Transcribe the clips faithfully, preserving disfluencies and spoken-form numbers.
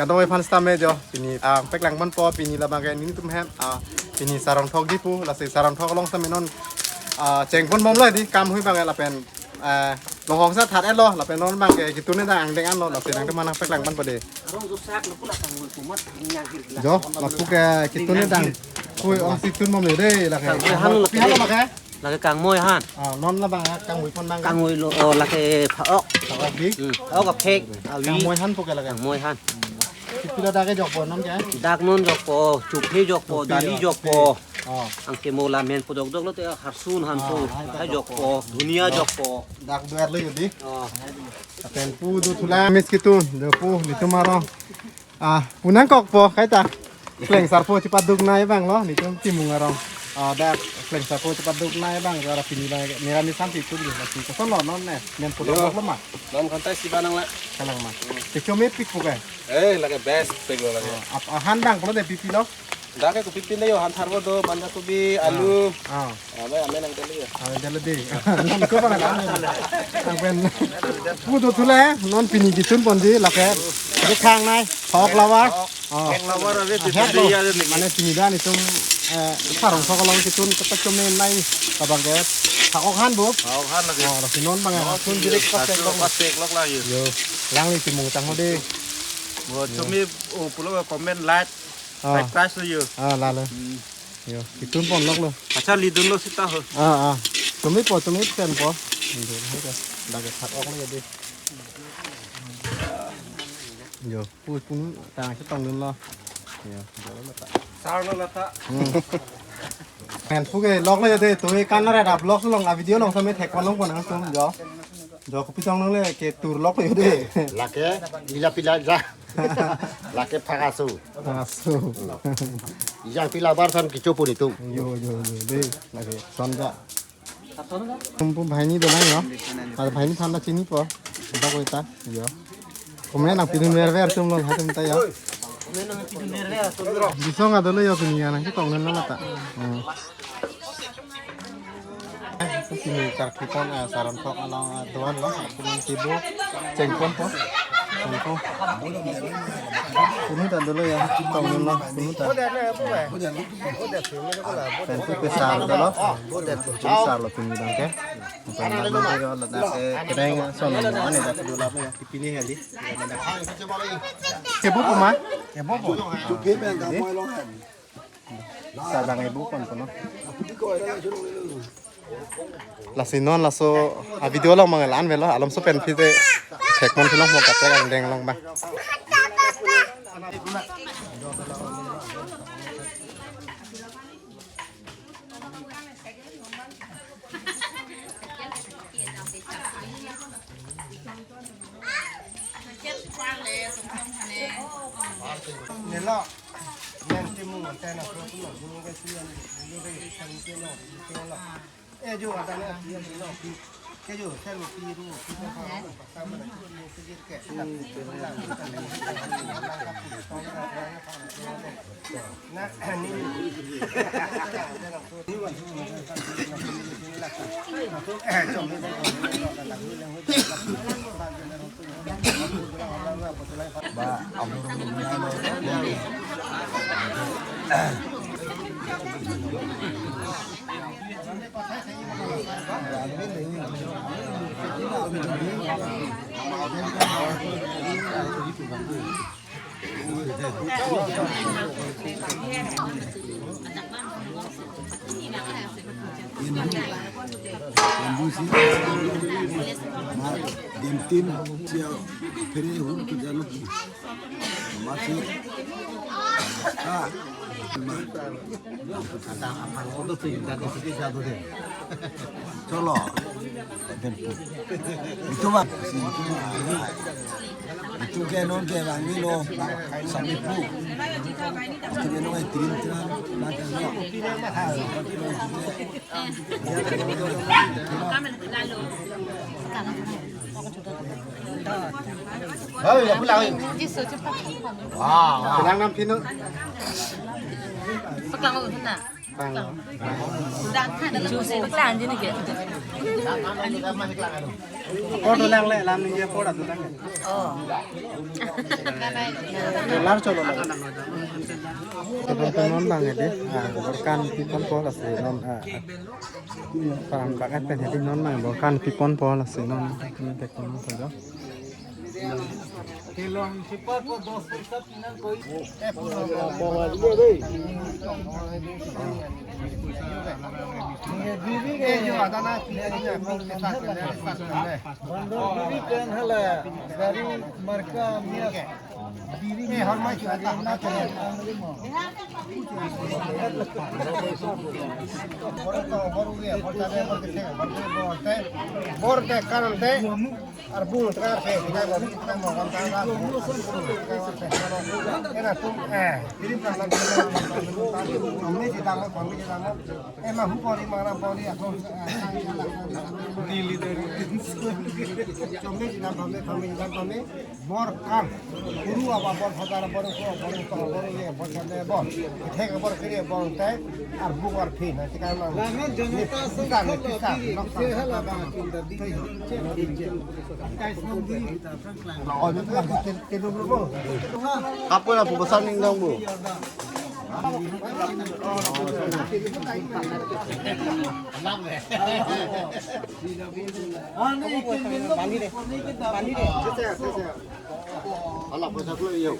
Kadokave aphan sitame jo, pini, ah, peklang ponpo, pini labang ke nelitum hem, ah, pini Sarongthok di pu, lasi Sarongthok along sitame non, ah, chengpon bomlo di, kam hui abang lapen, ah, longhong sa that-etlo, lapen non abang ke kitun edang angdeng anlo, lasi nangtum aphan nangpeklang ponpo de. Jo, lapu ke kitun edang, hui ong si tun bomlo de, lake. Kangvoi han lo, lake. Pihalo lake? Lake kangvoi han. Ah, non labang kangvoi pon abang. Kangvoi lo, oh, lake pha-ok. Pha-ok di? Hmm, pha-ok aphek, avi. Kangvoi han pu ke lake? Kangvoi han. Pipilo dak ke jokpo non ke? Dak non jokpo, chuphe jokpo, chuphe, dali ah, jokpo. Oh. Anke mo lamen pu dokdok lote harsun han pu. Ah, hai jokpo, dunia jokpo. Dak duar lo yudi. Oh. Lapen pu do thulang mis kitun, do pu nelitum arong. Ah, pu nangkokpo, kaita. Klengsarpo chepaduk nai abang lo, nelitum Timung arong. Ah, dak klengsarpo chepaduk nai abang, jara pini abang, mera nisan si tun di, lasi koson lo non ne, men pu dokdok lo ma? Non kontai si banang la. Kalang ma. Kechomepik pu ke? Eh, lake best pik lo lake. Ah, ap-, ah, han abang pulo de pipilo? Dak ke kopi pin de yo, han tharvo do, banda kopi, alu. Ah. Ah, bai, ame nangdelo yo. Ame delo de. Non ko bang kan. Nangpen. Pu do thule, non pini kitun pon di, lake. Di khang nai, pha-ok lavar. Oh. Pha-ok lavar ave, ah, pipin hek de lo. Ya de niki. Mane pini dak nelitum, eh, Sarongthok along kitun kepachome nai, labang ke. Pha-ok han bo. Pha-ok han lake. Oh, lasi non abang ya. Non tun si direct pas pek lok. Pas pek lok la yo. Yo, lang li Timung tang ho de. Bo, chome, oh, pulo comment, like. Ah. Surprise lo yo. Ah, lalo. Hmm. Yo, kitun pon lok lo. Acha, lidun lo sita ho. Ah, ah. Chomepik po, chomepik po. Lidun ho ke. Dak ke pha-ok lo ya de. Yo, pu pun tang chetongdun lo. Yo, jo lo ta. Sar lo lata. Hmm. Men pu ke lok lo ya de, to e kan ra da vlog along, a video along sitame thek pon long pon nangtum jo. Jo kopi tong nang le ke tur lok lo ya de. Lake, pila pila ja. Lake phak aso. Aso. Ijang pila bar san kecho pon itum. Yo, yo, yo, de. Lake son ja. Tum pu banghini dolang yo. Ada banghini aphan ta chinipo. Dak ko ta. Yo. Comment nangpidun verver atum lo, ha atum ta yo. Bisong adolo yo pini ya nangchetongdun lo ta. Hmm. Pini karkli pon, ah, Sarongthok along, ah, doan lo, ah, pini kibu, chengpon po, chengpon. Pini ta dolo ya, tong lo, pini ta. Pini ta sar dolo. Pini sar lo pini abang ke. Pini abang ke lo, ladak ke kedeng son lo, ane dak dolo apa ya, pini ya di. Kibu po ma? Kibu po. Sarang ibu kon kono. Lasi non laso a video along mangelan velo, alom so pen pite. Thek mon si long mo kaprek angdeng along ba. Nelo. Cholo. Itu bang. Itu ke non ke bang ni lo. Sami pu. Itu ke non ke trim tram. Hei, ya pulang. Wah, wah. Pulang nam pinu. Paklang udah na. Panglo. Juice itu kelang je ni ke. Photo lang le, lam ni je photo tu lang. Oh. Lar cholo lang. Teman-teman bang ini, ah, borkan pipon pol asi non, ah, ah. Paham bang pen ini non bang borkan pipon pol asi non. Ini tek teman saja. Bor de kanan de, ar bung tra se, kita bor tra mo kan ta ta. Ena tum, eh, diri pra la, kami di tamo, kami di tamo. Ema hu pori mara pori, ako, eh, dili dari. Kami di tamo, kami di tamo. Bor kan, guru aba bor photar bor ko, bor ko, bor ye, bor chande bor. Thek bor kiri bor te, ar buk ar phi na, tika na. Lama janata ni pisa, sangkot ni pisa, diri, nok pisa, sangkot hala na. Ba kinda di. Oh, ni tu lagi tin, tin dulu, Bu. Kapo na pu pesan ning dong, Bu. Ah, ni kin bin lo, ni kin da. Alah, pasa ko iyo.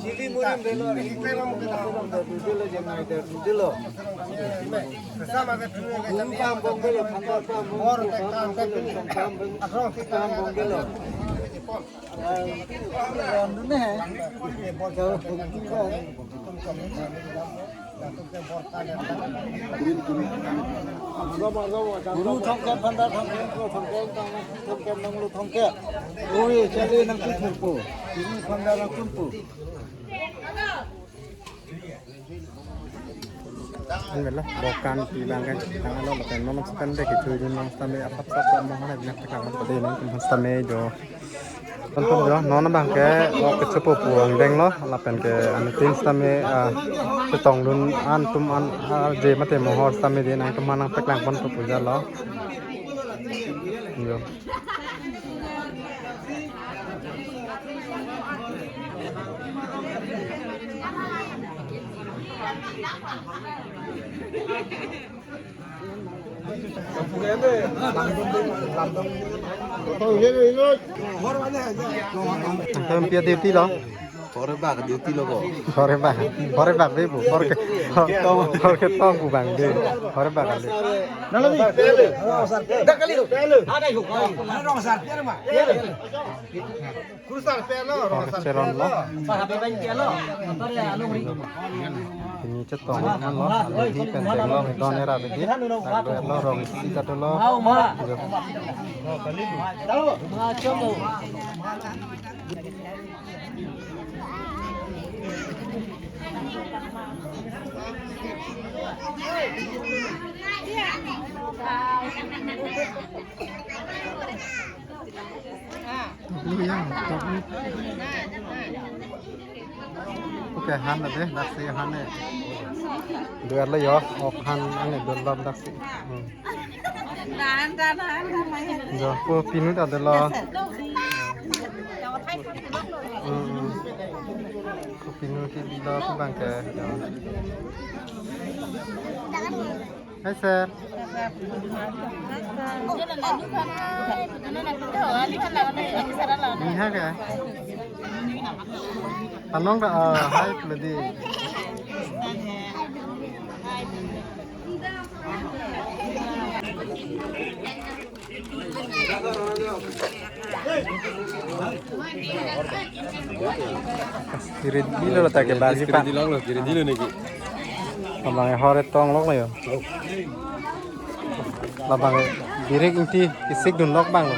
Chili murim delo, delo jemai delo. Pam bong delo, pam bong delo. Pam bong delo. Guru thomkep, phanda thomkep, kro thomkep, tang thomkep, nanglo thomkep. Oi, chale nangtum thompo. Guru phanda nangtumpo. An bela bokan pi bang kan tang alo lapen non stan de ke chui dun non stan de apap sap lam mo hana binak tekang ko de non tum stan de jo. Tonton jo non bang ke ok ke chupu pu angdeng lo lapen ke an tin stan de, ah, chetong dun an tum an, ah, je mate mohor stan de nangtum nang teklang pon pu puja lo. Jo. Nangtum pi duty lo? Hore bak duty lo ko. Hore bak, hore bak de bu, hore ke, hore ke tong bu bang de, hore bak de. Hore cheron lo. Ini chetong lo, lo, lo, hi pen deng lo, don era bedi, lo rong isi kado lo. Oke, han ade, daksi han e. Duar lo yo, ok han ane duar lo daksi. Hmm. Jo, ko pinu ta delo. Hmm, hmm. Ko pinu ki delo ko bang ke. Jo. Hi, sir. Niha ke? Anong ka, ah, hi, lady. Kiri dilo ta ke bagi pa. Kiri dilo, kiri dilo niki. Labang e hore tong lok lo yo. Labang e birik ingti kisik dun lok bang lo.